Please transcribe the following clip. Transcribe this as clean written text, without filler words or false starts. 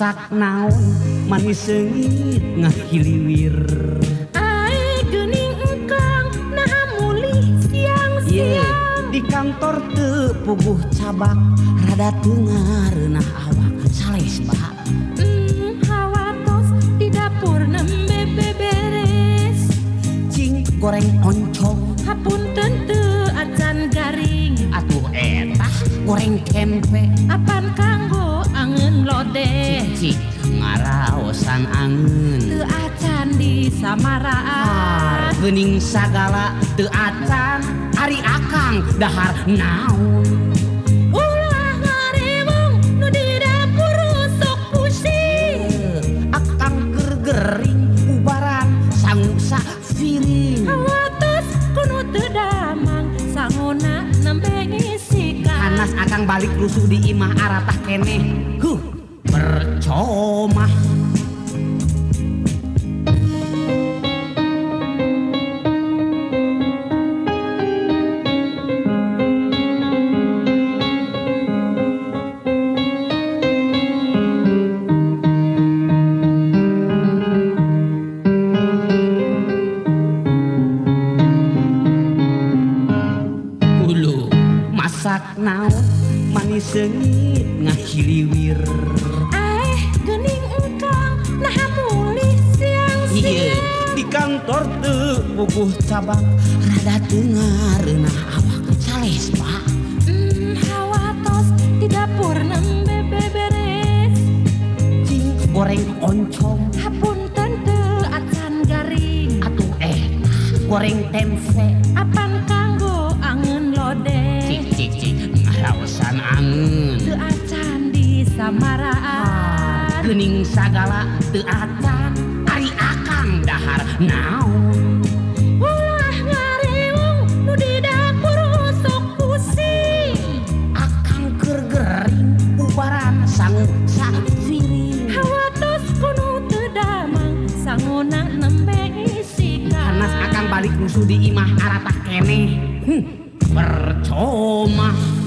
Masak naon manis seungit ngahiliwir. Ae geuning engkang naha mulih siang-siang. Di kantor teu puguh cabak rada teu ngareunah awak sales ba. Hawatos di dapur nembe beberes. Cing goreng oncom. Hapunten teu acan garing. Atuh eta goreng tempe. Apan kanggo angeun lodeh. Cik ngaraosan angeun. Teu acan di samaraan. Geuning sagala teu acan ari akang dahar naon. Ulah ngarewong nu di dapur sok pusing. Akang keur gering ubaran sangu sapiring. Hawatos kuno teu damang sangona nembe ngisikan. Hanas akang balik rusuh di imah aratah keneh. Huh, percuma. Hulu masak naon manis seungit ngahiliwir. Aeh geuning engkang naha mulih siang-siang. Di kantor teu puguh cabak rada teu ngareunah awak sales ba. Hawatos di dapur nembe beberes. Cing goreng oncom. Hapunten teu acan garing. Atuh eta goreng tempe. Apan kanggo angeun lodeh. Cik cik cik ngaraosan angeun. Teu acan di samaraan. Geuning sagala teu acan ari akang dahar naon. Ulah ngarewong nu di dapur sok pusing. Akang keur gering ubaran sangu sapiring. Hawatos kuno teu damang sangona nembe ngisikan. Hanas akang balik rusuh di imah aratah keneh. Percuma.